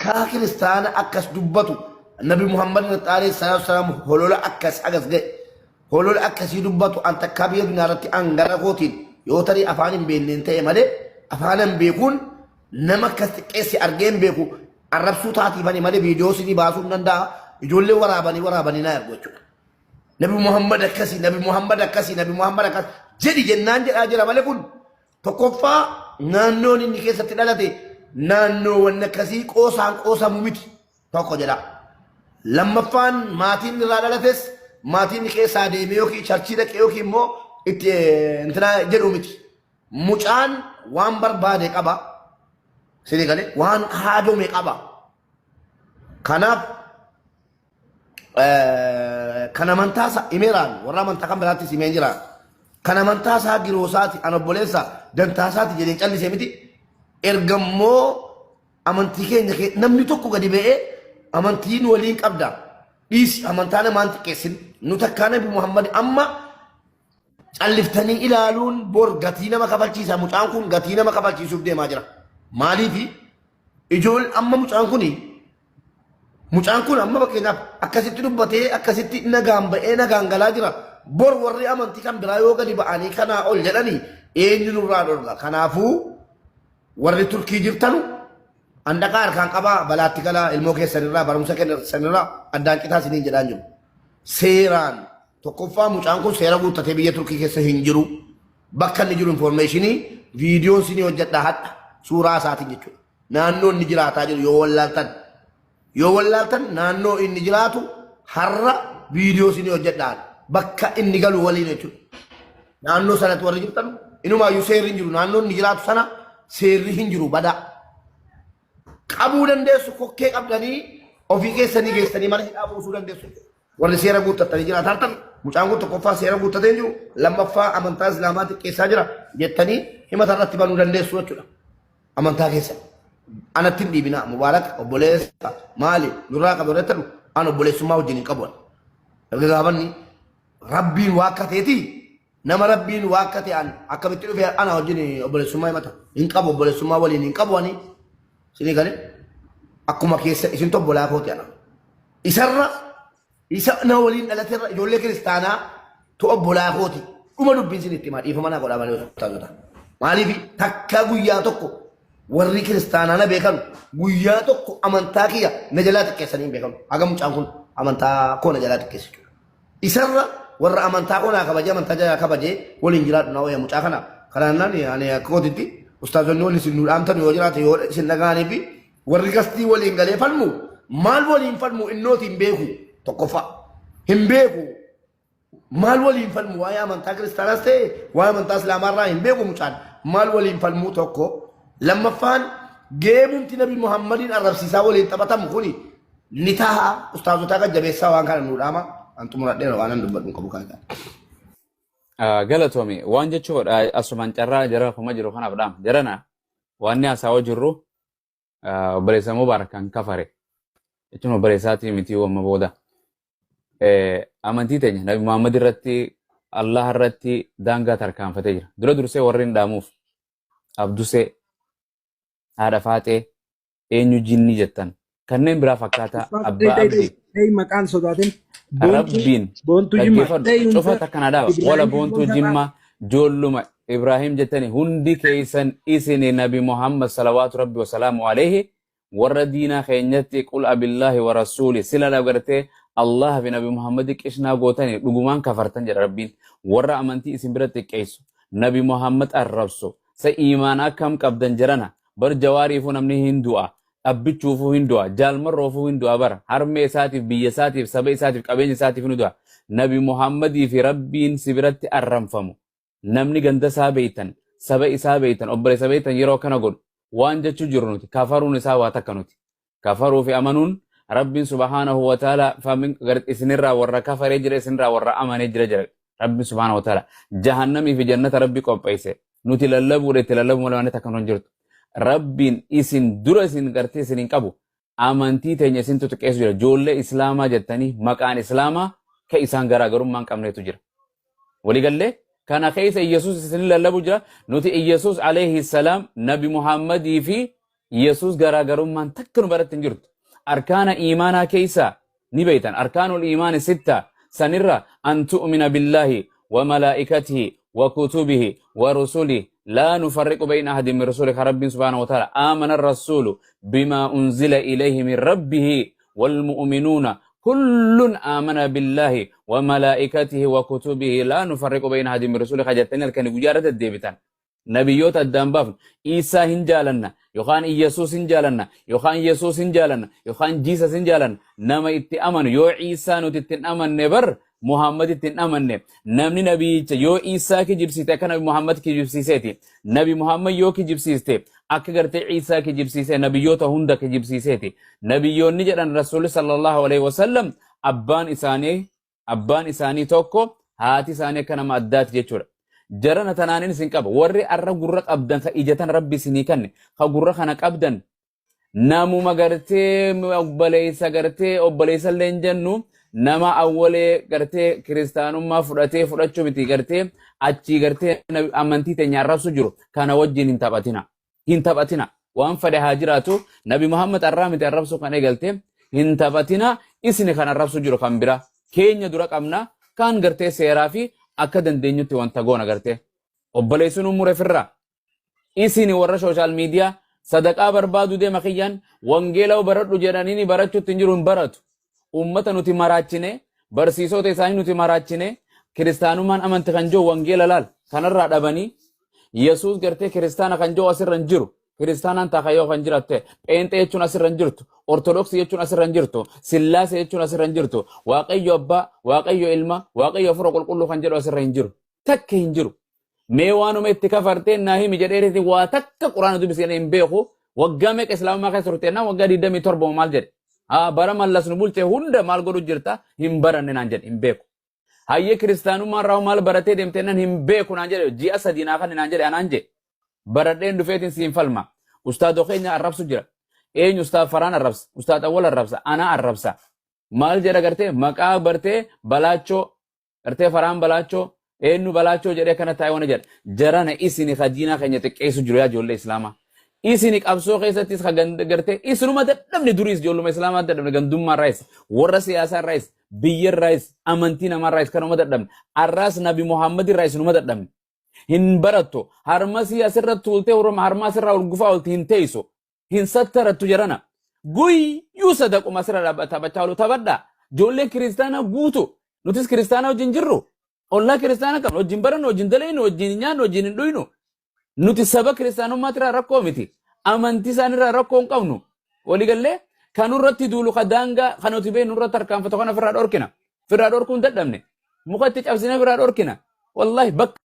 Takkaa kiristaana akkas dubbatu Nabi Muhammad irratti alayhi salaatu wasalaam holola akkas agas ga'e. Holola akkasii dubbatu an takkaa biyya duniyaa irratti an gara kootiin yoo tarii afaan hin beekneen ta'e malee afaan hin beekuun nama akkas xiqqeesse argee hin beeku arrabsuu taatiifani malee viidiyoo sinii baasuu hin danda'a ijoollee waraabanii waraabanii naa ergu jechuudha. Nabi Muhammad akkasii, Nabi Muhammad akkasii, Nabi Muhammad akkas jedhi jennaan jedhaa jira malee kun tokkoffaa naannoon inni keessatti dhalate naannoo wanni akkasii qoosaan qoosamu miti tokko jedha. Lammaffaan maatiin irraa dhalates maatiin keessaa deemee yookiin charchii dhaqee yookiin immoo itti intina jedhu miti. Mucaan waan barbaade qaba. Sini galee waan haajome qaba. Kanaaf kan amantaa isaa himeeraan warra amantaa kan biraattis himeen jira. Kan amantaa isaa giroosaati an obboleessa dantaa isaati jedheen callisee miti. Erga immoo amantii keenya namni tokko gadi ba'ee amantiin waliin qabda. Dhiisi amantaa namaan xiqqeessin. Nu takkaa Nabi Muhammad amma calliftanii ilaaluun bor gatii nama kafalchiisa. Mucaan kun gatii nama kafalchiisuuf deemaa jira. Maaliifi ijool amma mucaan kuni Mucaan kun amma fakkeenyaaf akkasitti dubbatee akkasitti nagaan ba'ee nagaan galaa jira. Bor warri amantii kan biraa yoo gadi ba'anii kanaa ol jedhanii eenyu nurraa dhorga. Kanaafuu warri Turkii jirtanu handaqaa harkaan qabaa balaatti galaa ilmoo keessanirraa barumsa keessanirraa addaan citaa isiniin jedhaan jiru. Seeraan tokkoffaa mucaan kun seera guuttatee biyya Turkii keessa hin jiru. Bakka inni jiru infoormeeshinii viidiyoon isinii hojjedhaa hadha suuraa isaatiin jechuudha. Naannoo inni jiraataa jiru yoo wallaaltan yoo wallaaltan naannoo inni jiraatu har'a viidiyoo isinii hojjedhaan bakka inni galu waliin jechuudha. Naannoo sanatti warri jirtan inumaayyuu seerri hin jiru naannoo inni jiraatu sana seerri hin jiru badaa. Qabuu dandeessu kokkee qabdanii ofii keessanii geessanii mana hidhaa buusuu dandeessu. Warri seera guuttattanii jiraatartan mucaan kun tokkoffaa seera guuttatee hin jiru lammaffaa amantaa islaamaa xiqqeessaa jira jettanii himata irratti banuu dandeessu jechuudha. Amantaa keessa anatti hin dhiibinaa Mubaarak obboleessa maali nurraa qabu irratti ta'u an obboleessummaa wajjin hin qabu. Erga gaafanni rabbiin waakkateeti nama rabbiin waakkate an akkamitti dhufe ana wajjin obboleessummaa himata hin qabu obboleessummaa waliin hin qabu ani sinii galee akkuma keessa isin obbolaa kooti ana. Isarra isa na waliin dhalaterra ijoollee kiristaanaa tu obbolaa kooti. Dhuma dubbiin isin itti himaa dhiifama naa godhaa malee ustaazota. Maaliif takka guyyaa tokko warri kiristaanaa na beekan guyyaa tokko amantaa kiyya na jalaa xiqqeessanii hin beekan. Haga mucaan kun amantaa koo na jalaa xiqqeesse jechuudha. Isarra warra amantaa koo naa kabajee amantaa jalaa kabajee waliin jiraadhu na wayya mucaa kana. Kanaan ani akka kootitti ustaazonni waliin isin nu dhaamtan yoo jiraate yoo isin dhaga'anii fi Warri gastii waliin galee falmu maal waliin falmu innooti hin beeku tokkoffaa. Hin beeku maal waliin falmu waa'ee amantaa kiristaanaas ta'e waa'ee amantaa islaamaarraa hin beeku mucaan maal waliin falmuu tokko. Lammaffaan geemumti Nabi Muhammadiin arrabsiisaa waliin taphatamu kuni ni taha ustaazotaa gajjabeessaa waan kana nuu dhaama an xumuradheera waan an dubbadhu hin qabu kana. Galatoomi waan jechuudha asumaan carraa jara kuma jiru kanaaf dhaama jarana waan haasawaa jirru obboleessa Mubaarak kan kafare jechuun obboleessaatii miti amma booda amantii teenya Nabi Muhammad irratti Allah irratti daangaa tarkaanfatee jira. Dura dursee warri hin dhaamuuf Abdusee haadha faaxee eenyu jinni jettan kanneen biraa fakkaataa abbaa abdii Dhey maqaan sodaatin. Boontuu Rabbiin Boontuu Jimmaa. dhaggeeffadhu Dhey cufa hunda takka na dhaaba wala Ibrahim boontuu Boonsaa jimma joolluma Ibrahim jettani hundi keessan isini nabi Muhammad salawaatu rabbi wasalaamu alayhi warra diinaa keenyatti qul abillaahi wa rasuuli sila gartee Allah fi nabi Muhammad qishnaa gootani dhugumaan kafartan jedha rabbiin warra amantii isin bira xiqqeessu nabi Muhammad arrabsu sa iimaana akkam qabdan jedhana bar jawaariifuu namni hin du'a Abbichuufuu hin du'a. Jaal Marroofuu hin du'a bara. Harmee isaatiif, biyya isaatiif, saba isaatiif, qabeenya isaatiif ni du'a. Nabi Muhammadii fi Rabbiin si biratti arranfamu. Namni ganda isaa beeytan, saba isaa beeytan, obboleessa beeytan yeroo akkana godhu waan jechuu jirru nuti. Kafaruun isaa waa takka nuti. Kafaruu fi amanuun Rabbiin subhaanahu wa ta'ala isinirraa warra kafaree jira isinirraa warra amanee jira jira. Rabbiin subhaanahu wa ta'ala jahannamii fi jannata Rabbi qopheesse. Nuti lallabuudha itti lallabuu malee waan takka hin jirtu. Rabbiin isin dura isin gartee isin hin qabu. Amantii teenya isin tutuqeessu jira. Ijoollee Islaamaa jettanii maqaan Islaamaa ka isaan garaagarummaa hin qabneetu jira. Waliigallee kana keessa Iyyasuus isin lallabu jira. Nuti Iyyasuus alayhi salaam Nabi Muhammadii fi Yesuus garaagarummaan takka nu biratti hin jirtu. Arkaana iimaanaa keessaa ni beektan. Arkaanul iimaani sitta sanirra an tu'mina billaahi wa malaa'ikatihi wa kutubihi wa rusulihi laa nufarriqu bayna ahadin min rusulihi ka Rabbiin subhaanahu wa ta'ala aamana rasuulu bimaa unzila ilayhi min rabbihi wal mu'minuuna kullun aamana billaahi wa malaa'ikatihi wa kutubihi laa nufarriqu bayna ahadin min rusulihi ka jettanii halkanii guyyaa irra deddeebitan. Nabiyyoota addaan baafnu. Iisaa hin jaalanna yookaan Iyyasuus hin jaalanna yookaan Yesuus hin jaalanna yookaan Jiisas hin jaalanna. Nama itti amanu yoo Iisaa nuti itti hin amanne bar Muhammad itti hin amanne. Namni nabiyyicha yoo Iisaa kijibsiite akka nabi Muhammad kijibsiiseeti. Nabi Muhammad yoo kijibsiiste akka gartee Iisaa kijibsiisee nabiyyoota hunda kijibsiiseeti. Nabiyyoonni jedhan Rasuulli sallallahu alaihi wasallam abbaan isaanii tokko, haati isaanii akka nama addaati jechuudha. Jarana tanaanin isin qaba. Warri arra gurra qabdan ka ijatan rabbi isinii kanne ka gurra kana qabdan namuma gartee obboleessa gartee obboleessa illee hin jennu nama awwalee gartee kiristaanummaa fudhatee fudhachuu miti gartee achii gartee amantii teenya arrabsu jiru kana wajjin hin taphatina. Hin taphatina. Waan fedhe haa jiraatu Nabi Muhammad arraa miti arrabsuu kan eegalte hin taphatina isini kan arrabsu jiru kan bira keenya dura qabna kaan gartee seeraa fi akka dandeenyutti wanta goona gartee obboleessi nu mure firraa isini warra sooshaal miidiyaa sadaqaa barbaadu deema kiyyaan wangeela baradhu jedhanii barachuutti hin jiru hin baratu. Ummata nuti maraachine barsiisota isaanii nuti maraachine kiristaanummaan amanti kan jiru wangeela laal kanarraa dhabanii Yesuus gartee kiristaana kan jiru asirra hin jiru. Kiristaanaan taakayyoo kan jiratte pheenxee jechuun asirra hin jirtu. Ortodoksii jechuun asirra hin jirtu. Sillaasee jechuun asirra hin jirtu. Waaqayyo abbaa, Waaqayyo ilma, Waaqayyo hafuura qulqulluu kan jedhu asirra hin jiru. Takka hin jiru. Mee waanuma itti kafartee naa himi jedheeriti waa takka quraana dubbisee hin beeku. Waggaa meeqa islaamummaa keessa turte jennaan waggaa 27 maal jedhe. Haa bara mallas nu bulche hunda maal godhu jirta hin baranne naan jedhe hin beeku. Hayyee kiristaanummaa irraa maal baratee deemte jennaan hin beeku naan jedhe ji'a 3 naa kanne naan jedhe anaan jedhe. Baradheen dhufeetiin siin falma. Ustaadoo keenya arrabsu jira. Eenyu ustaad Faraan arrabsa. Ustaad Awwal arrabsa. Anaa arrabsa. Maal jedha gartee maqaa bartee balaachoo Gartee faraan balaachoo eenyu balaachoo jedhee kana taa'ee wana jedha. Jarana isini ka diinaa keenya xiqqeessu jiru yaa ijoollee islaamaa. Isini qabsoo keessattis ka gartee isinuma dadhabne duriis ijoolluma islaamaa dadhabne gandummaa irraayis warra siyaasaa irraayis biyya irraayis amantii namaa irraayis kanuma dadhabne. Arraas Nabi Muhammad irraa isinuma dadhabne. Hin barattu harmasii asirra tuultee harmaa asirraa urgufaa olti hin teessu. Hin sattarattu jarana. Guyyuu sadaquma asirra taphachaa oolu taphadhaa. Ijoolleen kiristaanaa guutu. Nutis kiristaanaa wajjin jirru. Ollaa kiristaanaa qabna. Wajjin barannu, wajjin dalaynu, wajjin hin nyaannu, wajjin hin dhuynu. Nuti saba kiristaanummaatti irraa rakkoo miti. Amantii isaanii irraa rakkoo hin qabnu. Waliigallee kan nurratti duulu ka daangaa kan nuti beeknu nurratti tarkaanfatu kan ofirraa dhorkina. Ofirraa dhorkuu hin dadhabne. Muka itti cabsine ofirraa dhorkina. Wallaahi bakka.